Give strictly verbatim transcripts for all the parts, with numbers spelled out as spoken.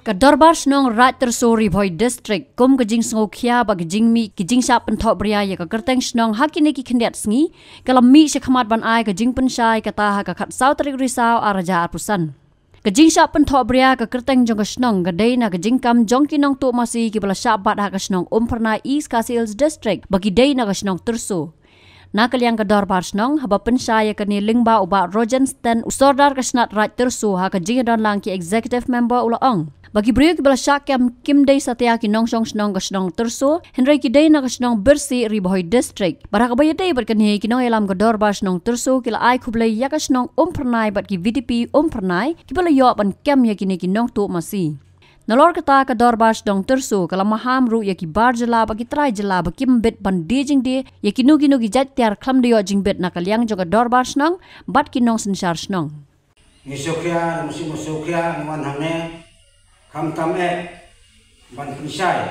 Ka Dorbar Shnong Raid Tyrso Ri Bhoi District, kum ka jingsngewkhia bad ka jingmih ki jingshah pynthohbria ïa ka kyrteng shnong ha kine ki khyndiat sngi, ka la mih shakhmat ban ai ka jingpynshai kata ha ka khatsaw tarik Risaw arhajar arphew san. Ka jingshah pynthohbria ka kyrteng jong ka shnong ka dei na ka jingkam jong ki nongtuh masi kiba la shah bat ha ka shnong Umphyrnai, East Khasi Hills District, ba ki dei na ka shnong Tyrso. Na ka liang ka Dorbar Shnong, haba pynshai ïa kane lyngba u Bah Rogen Sten, u Sordar ka shnat Raid Tyrso, ha ka jingïadonlang ki Executive Member, u la ong ba ki briew kiba la shah kem kim dei satia ki nongshong shnong ka shnong Tyrso, hynrei ki dei na ka shnong Birsih, Ri Bhoi District. Bad ha kaba ïadei bad kane, ki nongïalam ka Dorbar Shnong Tyrso ki la ai khublei ïa ka shnong Umphyrnai bad ki VDP Umphyrnai kiba la ïoh ban kem ïa kine ki nongtuh masi. Nalor kata, ka Dorbar Shnong Tyrso ka la maham ruh ïa ki bar jylla bad ki trai jylla ba kim bit ban die jingdie ïa kino kino ki jait tiar khlem da ïoh jingbit na ka liang jong ka Dorbar Shnong bad ki nongsynshar shnong. Ngi sngewkhia, ngi sngewkhia, ngi wan hangne khamtam eh ban pynshai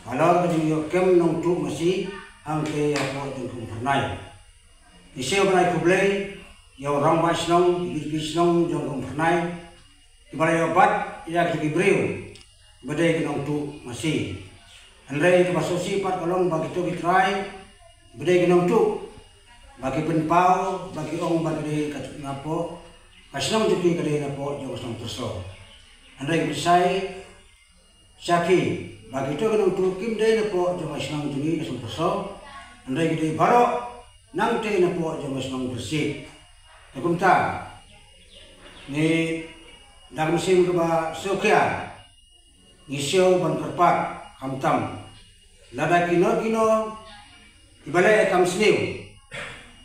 halor ka jingïoh kem nongtuh masi hangtei hapoh jong ka Umphyrnai. Ngi sngewbha ban ai khublei ïa u rangbah shnong, ïa ki shnong jong ka Umphyrnai, kiba la ïoh bat ïa ki briew ba dei ki nongtuh masi. Hynrei kaba sngewsih pat ka long ba kito ki trai ba dei ki nongtuh, ba ki pynpaw, ba ki ong ba ki dei ka napoh ka shnong jong ki, ka dei napoh jong ka shnong Tyrso. Hynrei ki pynshai sha ki ba kito ki nongtuh kim dei napoh jong ka shnong jong ngi ka shnong Tyrso, hynrei ki dei baroh nangtei napoh jong ka shnong Birsih. Te kumta, ngi da ka mynsiem kaba sngewkhia, ngi sngew ban kyrpad khamtam, lada kino kino kiba leh ïa ka kam sniew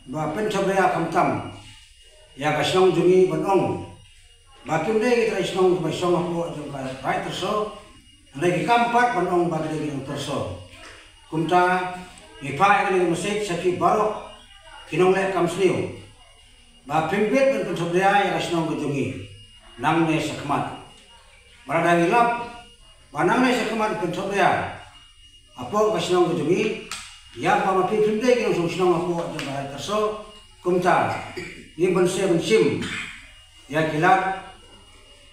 ba pynthobria khamtam ïa ka shnong jong ngi ban ong ba kim dei ki trai shnong kiba shong hapoh jong ka Raid Tyrso, hynrei ki kam pat ban ong ba ki dei ki nong Tyrso. Kumta, ngi phah ïa kane ka message sha ki baroh ki nongleh kam sniew ba phim bit ban pynthobria ïa ka shnong ka jong ngi nangne shakhmat. Ba lada ngi lap ba nangne shakhmat pynthobria hapoh ka shnong ka jong ngi, ïa ba ma phi phim dei ki nongshong shnong hapoh jong ka Raid Tyrso, kumta ngim ban sngewsih ban shim ïa ki lad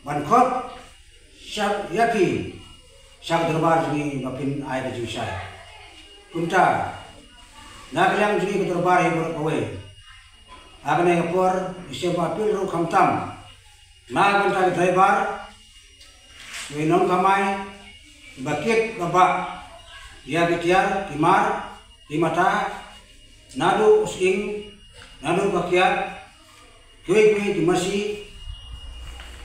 ban khot sha ïa phi sha ka dorbar jong ngi ba phin ai ka jingshai. Kumta na ka liang jong ngi ka dorbar hi baroh kawei, ha kane ka por ngi sngewbha appeal ruh khamtam na ka bynta ki driver, ki nongkamai, ba kit ba bah ïa ki tiar ki mar ki mata, naduh u sying, naduh ka kiad, kiwei kiwei ki masi,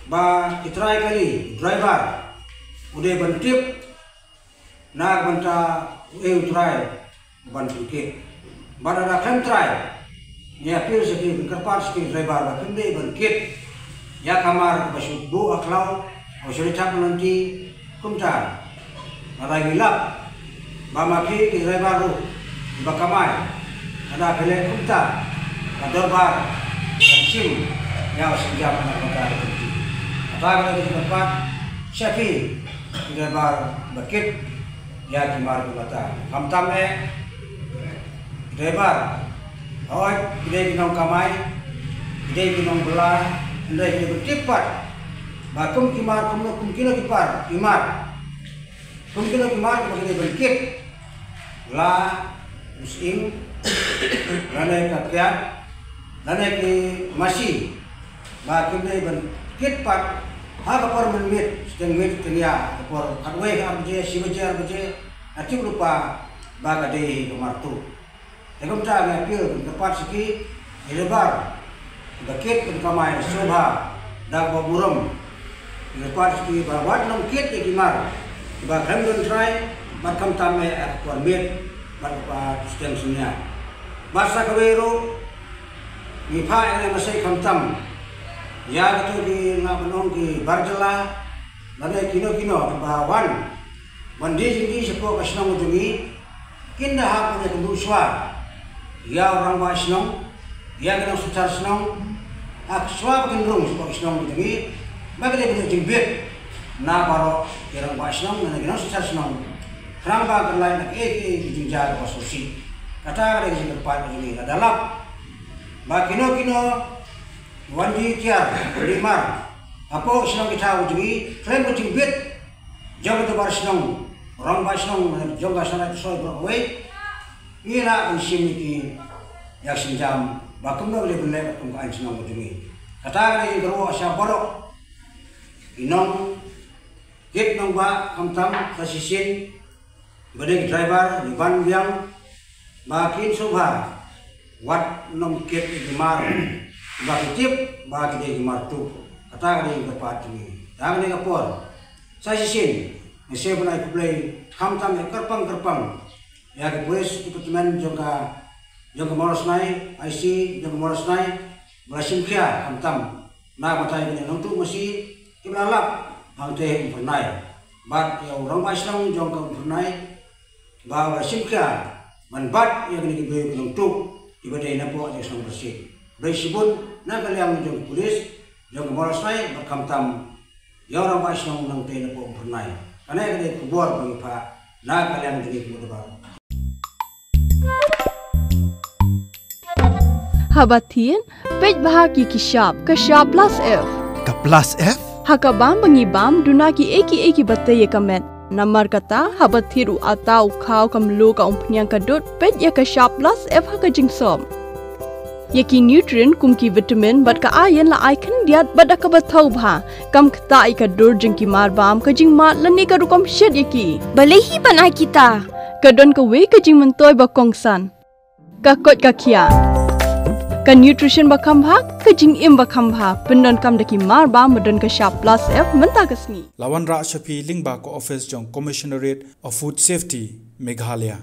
ba ki trai kali driver u dei ban tip na ka bynta u ei u trai ban pynkit. Bad lada khlem trai, ngi appeal sha ki, ngi kyrpad sha ki driver ba kim dei ban kit ïa ka mar kaba shu buh ha khlaw, kaba shu ri thap na lynti. Kumta lada ngi lap ba ma phi ki driver ruh kiba kamai, lada phi leh kumta, ka dorbar kan shim ïa u sienjam na ka bynta ka lynti. Kata ka dei ka jingkyrpad sha phi ki driver ba kit ïa ki mar ki mata. Khamtam eh ki driver, hooid ki dei ki nongkamai, ki dei ki nongbylla, hynrei ki dei ban tip pat ba kum ki mar, kum no, kum kino ki par, ki mar, kum kino ki mar ba ki dei ban kit, la u sying, lane ka kiad, lane ki masi, ba kim dei ban kit pat ha ka por mynmiet, shiteng miet shiteng ïa, ka por khatwei, ar baje, shi baje, ar baje, nga tip lypa ba ka dei hi ka mar tuh. Te kumta nga appeal, nga kyrpad sha ki, ki driver ba kit ban kamai sngewbha da kaba burom. Nga kyrpad sha ki ba wat nym kit ïa ki mar kiba khlem don trai, bad khamtam eh ha ka por miet bad ka por shiteng synñia. Bad sa kawei ruh, ngi phah ïa kane ka message khamtam ïa kito ki, nga ban ong, ki bar jylla lane kino kino kiba wan ban die jingdie shapoh ka shnong ka jong ngi, kin da hap ban ïakynduh shuwa ïa u rangbah shnong, ïa ki nongsynshar shnong, ha shuwa ba kin rung shapoh ka shnong ka jong ngi, ba ki dei ban ïoh jingbit na baroh ki rangbah shnong, na ki nongsynshar shnong, khnang ba kan lait na kiei kiei ki jingjia kaba sngewsih. Kata ka dei ka jingkyrpad ka jong ngi. Lada lap ba kino kino wan die tiar, die mar Hapoh shnong ki thaw jong ngi, khlem ka jingbit jong ka dorbar shnong, rangbah shnong jong ka Shnong Rai Soi baroh kawei, ngi la pynshim ïa ki ïa ka sienjam ba kumno leh ban leh kum ka aiñ shnong ka jong ngi. Kata ka dei ka ruh sha baroh ki nongkit nongbah, khamtam sa shisien ba dei ki driver, ki ban biang, ba kin sngewbha wat nang kit ïa ki mar ba ki tip ba ki dei ki mar tuk. Kata ka dei ka pat jong ngi. Kata ka dei ka por sa shisien nga sngewbha ban ai khublei khamtam ïa kyrpang kyrpang ïa ki police department jong ka, jong ka Mawlai Synai, I C jong ka Mawlai Synai, ba la shim khia khamtam na ka bynta kine ki nongtuh masi kiba la lap hangtei Umphyrnai. Bad ïa u rangbah shnong jong ka Umphyrnai ba u la shim khia ban bat ïa kine ki briew ki nongtuh kiba dei napoh jong ka shnong Pyrshit. Khublei shibun na ka liang jong ka police jong ka Mawlai Synai bad khamtam ïa u rangbah shnong nangtei napoh Umphyrnai. Kane ka dei ka khubor ba ngi phah na ka liang jong ngi kum u Dorbar. Haba thied, peit bha ïa ki shap, ka shap plus F. Ka plus F? Ha ka bam ba ngi bam, duna kiei kiei kiba tei ïa ka met. Namar kata, haba thied u atta, u khaw, ka mluh, ka umphniang, ka dud, peit ïa ka shap plus F ha ka jingsop. Ïa ki nutrient kum ki vitamin bad ka iron la ai khyndiat bad da kaba thaw bha. Kam ktah ïa ka dur jong ki mar bam, ka jingmad lane ka rukom shet ïa ki. Balei hi ban ai kita? Ka don kawei ka jingmyntoi ba kongsan. Ka koit ka khiah. Ka nutrition ba kham bha, ka jingim ba kham bha. Pyndonkam da ki mar bam ba don ka shap plus F mynta ka sngi. La wanrah sha phi lyngba ka office jong Commissionerate of Food Safety, Meghalaya.